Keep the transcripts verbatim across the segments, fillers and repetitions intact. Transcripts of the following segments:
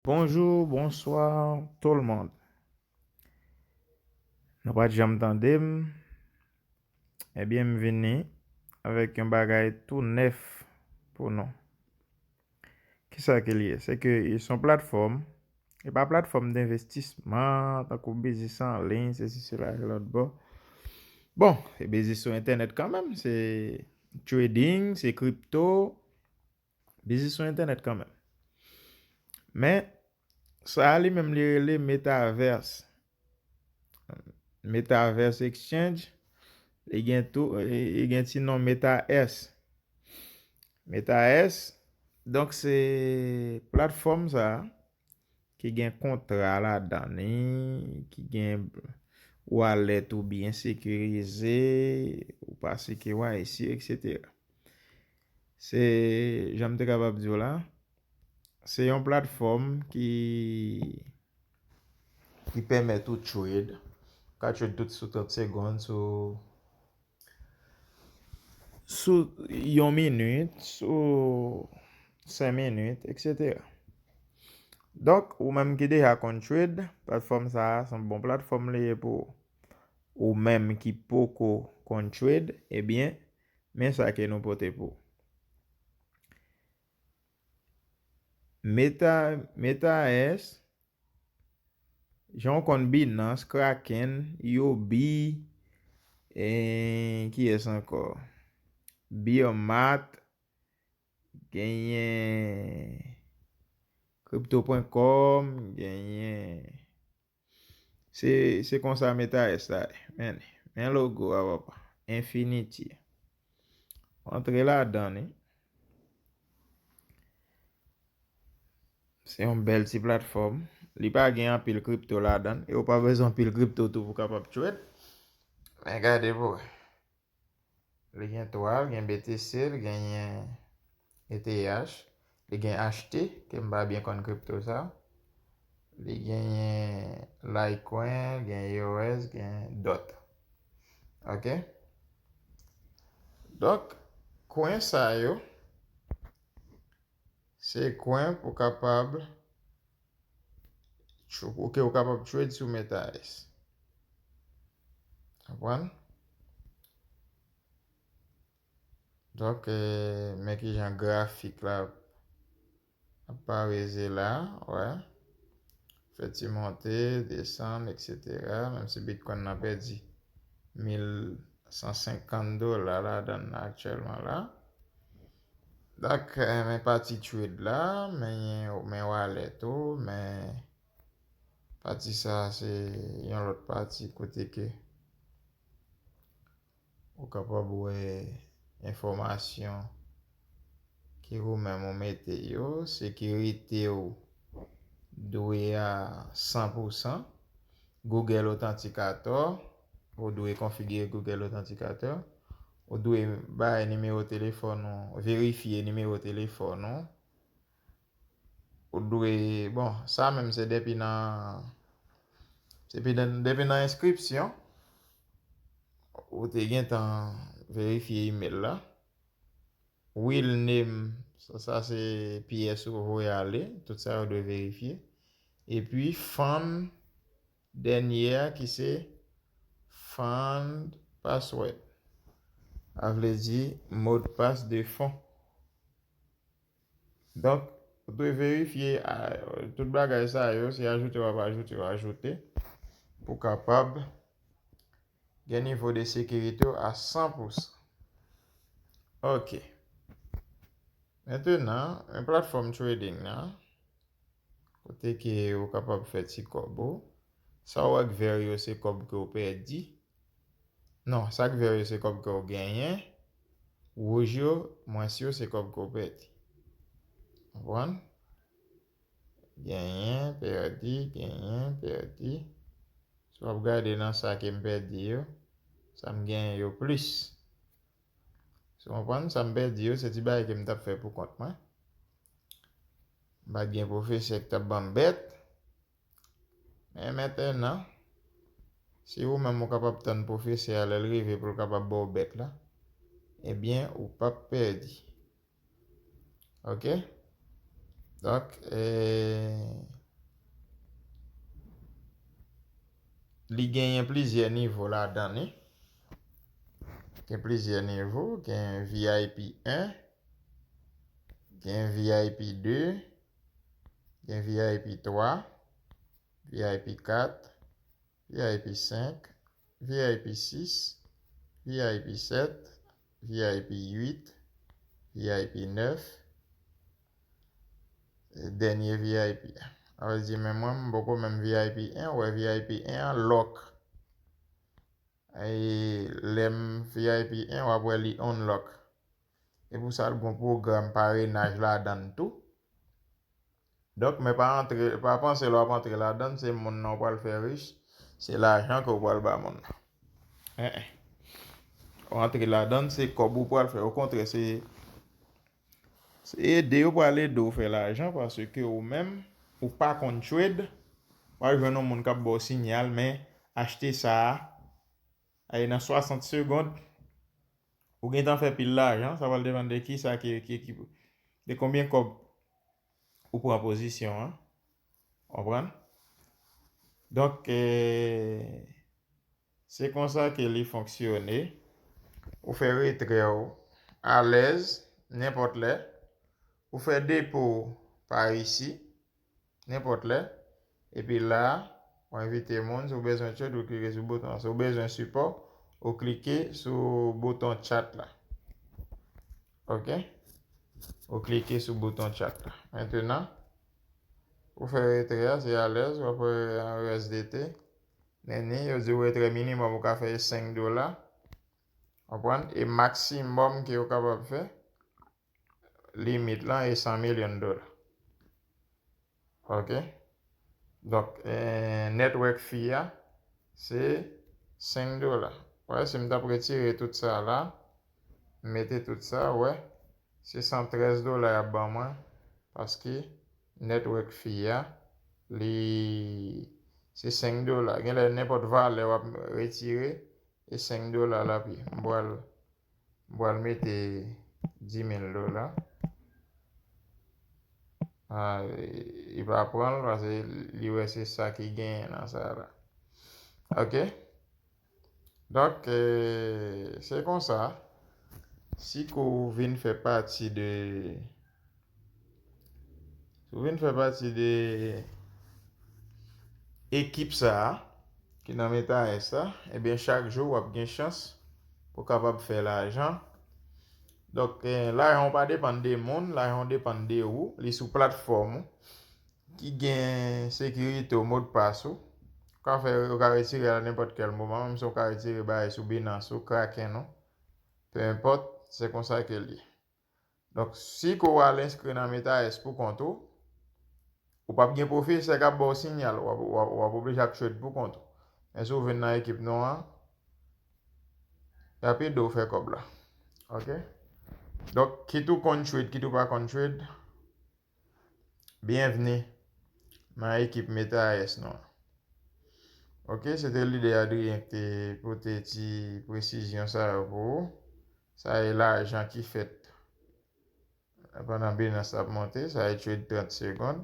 Bonjou, bonswa, tout le monde. Nou pa t janm tande m? Ebyen, m vini avèk yon bagay tou nèf pou nou. Kisa ke l ye? Se ke se yon platfòm, e pa platfòm denvestisman, tankou biznis an liy, sesi, sela, lòt bò. Bon, se biznis sou entènèt kanmenm, se trading, se kripto, biznis sou entènèt kanmenm. Men, sa a li menm li rele Metaverse. Metaverse Exchange, li gen tou, li gen ti non Meta S. Meta S, donk se platfòm sa a ki gen kontra ladan li, ki gen wallet ou byen sekirize, ou pa si K Y C, etsetera. Se, jan m te kapab di w la, se yon platfòm ki, ki pèmèt ou trade. Ou ka trade tout sou trant segonn, sou, sou yon minit, sou senk minit, etsetera. Donk, ou menm ki deja konn trade, platfòm sa a se yon bon platfòm li ye pou ou. Ou menm ki poko konn trade, ebyen, men sa ke nou pote pou ou. Meta, Meta S, jan w konn Binance, Kraken, Huobi, e kiyès ankò? Beermat, genyen Crypto point com, genyen, se, se konsa Meta S la ye. Men, men logo a, papa. Infinity. Antre ladan li. Se yon bèl ti platfòm. Li pa gen anpil kripto ladan l, e ou pa bezwen anpil kripto tou pou w kapab trade. Men gade pou wè. Li gen twa, li gen B T C, li genyen E T H, li gen H T, ke m pa byen konn kripto sa. Li genyen Litecoin, gen E O S, gen dòt. Ok? Donk, coin sa yo, se coin pou kapab, pou ke ou kapab trade sou Meta S. Konprann? Donk, eh, men kijan grafik la ap pareze la, wè. Fè ti monte, desann, etsetera. Menm si Bitcoin nan pèdi mil san senkant dola ladan l aktyèlman la. Donk, eh, men pati trade la, men, men wallet ou, men pati sa se yon lòt pati kote ke ou kapab wè enfòmasyon ke ou menm ou mete yo, sekirite w dwe a san pou san. Google Authenticator, ou dwe konfigire Google Authenticator. Ou dwe bay nimewo telefòn ou, verifye nimewo telefòn ou. Ou dwe, bon, sa menm se depi nan, se depi nan, depi nan enskripsyon, ou te gentan verifye email la. Will name, sa, sa se pyès ou voye ale, tout sa yo dwe verifye. Epi fund dènye a ki se fund password. A vle di modpas de fon. Donk, ou dwe verifye, a, tout bagay sa yo, se ajoute w ap ajoute, w ajoute, pou kapab gen nivo de sekirite w a san pou san. Ok. Mentenan, men platfòm trading nan, kote ke ou kapab fè ti kòb ou. Sa w wè k vè yo, se kòb ke w pèdi. Non, sa k vè yo, se kòb ke w genyen. Wouj yo, mwens yo, se kòb ke w pèdi. Konprann? Genyen, pèdi, genyen, pèdi. Si w ap gade nan sa ke m pèdi yo, sa m genyen yo plis. Si w konprann, sa m pèdi yo, se ti bagay ke m t ap fè pou kont mwen. M pa t gen pwofesè ki t ap ban m bèt. Men mentenan, si ou menm ou kapab tann pwofesè a lè l rive pou l kapab ba w bèt la, ebyen, ou p ap pèdi. Ok? Donk, eh, li genyen plizyè nivo ladan li. Gen plizyè nivo, gen V I P en, gen V I P de, gen V I P twa, V I P kat, V I P senk, V I P sis, V I P sèt, V I P uit, V I P nèf, dènye V I P. Sa vle di, men mwen, m poko menm V I P en, ou wè V I P en an lòk. E lè m V I P en, w ap wè li unlock. E pou sa, l gon pwogram parenaj ladan l tou. Donk, men pa antre, pa panse lè w ap antre ladan l, se moun nan w pral fè rich, se lajan ke w pral ba moun nan. En, en. W antre ladan l, se kòb ou pral fè. Okontrè, se, se ede yo pral ede w fè lajan, paske ou menm, ou pa konn trade, w al jwenn yon moun k ap ba w sinyal, men achte sa a, ay nan swasant segond, ou gentan fè pil lajan, sa pral depann de kisa ki, ki, ki, de konbyen kòb ou pran pozisyon an. Konprann? Donk, eh, se konsa ke li fonksyone. Ou fè retrè w alèz, nenpòt lè. Ou fè depo w pa isi, nenpòt lè. Epi la, ou envite moun, si w bezwen trade, ou klike sou bouton an. Si w bezwen sipò, ou klike sou bouton chat la. Ok? Ou klike sou bouton chat la. Mentenan, ou fè retrè a, se alèz, w ap wè an U S D T. Neni, yo di w retrè minimòm ou ka fè e senk dola. Konprann? E maksimòm ke yo kapab fè, limit lan e san milyon dola. Ok? Donk, eh, network fee a, se senk dola. Wè, si m t ap retire tout sa la, m mete tout sa, wè, se san trèz dola y ap ban mwen, paske network fee a, li, se senk dola. Genlè nenpòt valè w ap retire, e senk dola l ap ye. M pral, m pral mete dis mil dola. Ah, li pa pran l paske li wè se sa ki genyen nan sa la. Ok? Donk, eh, se konsa. Si ke w vin fè pati de, si w vin fè pati de ekip sa a, ki nan Meta S la, ebyen, chak jou w ap gen chans pou w kapab fè lajan. Donk, eh, lajan w pa depann de moun, lajan w depann de ou, li sou platfòm ou, ki gen sekirite w, modpas ou. Ou ka fè, ou ka retire a nenpòt kèl moman, menm si w ka retire bagay sou Binance ou, Kraken ou, pe enpòt, se konsa ke l ye. Donk, si ke w al enskri nan Meta S pou kont ou, ou p ap gen pwofesè k ap ba w sinyal, w ap, w ap, w ap oblije ap trade pou kont ou. Men si w vin nan ekip nou an, y ap ede w fè kòb la. Ok? Donk, kit ou konn trade, kit ou pa konn trade, byenvni nan ekip Meta S nou an. Ok, se te lide Adrien ki te pote ti presizyon sa yo pou ou. Sa e lajan ki fèt pandan Binance ap monte, sa e trade trant segonn.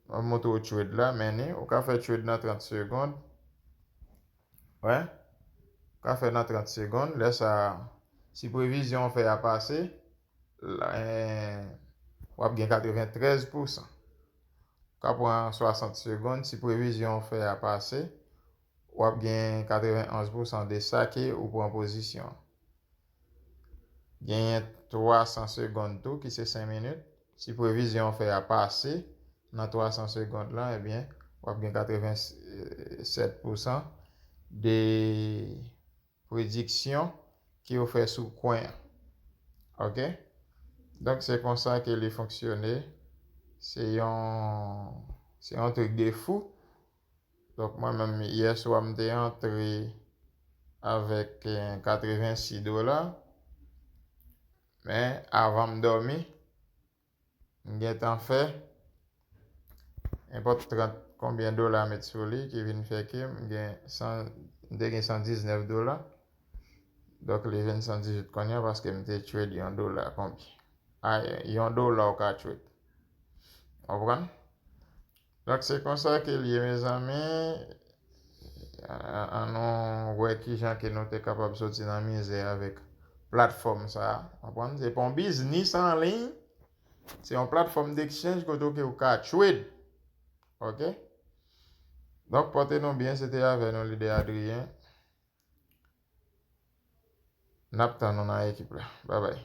M ap montre w trade la, men ni, ou ka fè trade nan trant segonn. Wè. Ou ka fè nan trant segonn. Lè sa, si previzyon w fè a pase, la, eh, w ap gen katreventrèz pousan. Ou ka pran swasant segonn, si previzyon w fè a pase, w ap gen katrevenonz pousan de sa ke ou pran pozisyon. Genyen twasan segonn tou, ki se senk minit. Si previzyon w fè a pase nan twasan segonn lan, ebyen, w ap gen katrevensèt pousan de prediksyon ke w fè sou kwen an. Ok? Donk, se konsa ke li fonksyone. Se yon, se yon trik de fou. Donk, mwen menm, yè swa, m te antre avèk, eh, katrevensis dola. Men, avan m dòmi, m gentan fè nenpòt trant konbyen dola met sou li, ki vin fè ke m gen san, m te gen san diznèf dola. Donk, li vin san dizuit kounye a paske m te trade yon dola konbyen. A, yon dola ou ka trade. Konprann? Donk, se konsa ke l ye, mezanmi. An nou wè kijan ke nou te kapab soti nan mizè avèk platfòm sa a. Konprann? Se pa yon biznis an liy, se yon platfòm d'exchange kote ke ou ka trade. Ok? Donk, pote nou byen, se te avè nou lidè Adrien. N ap tann nou nan ekip la. Babay.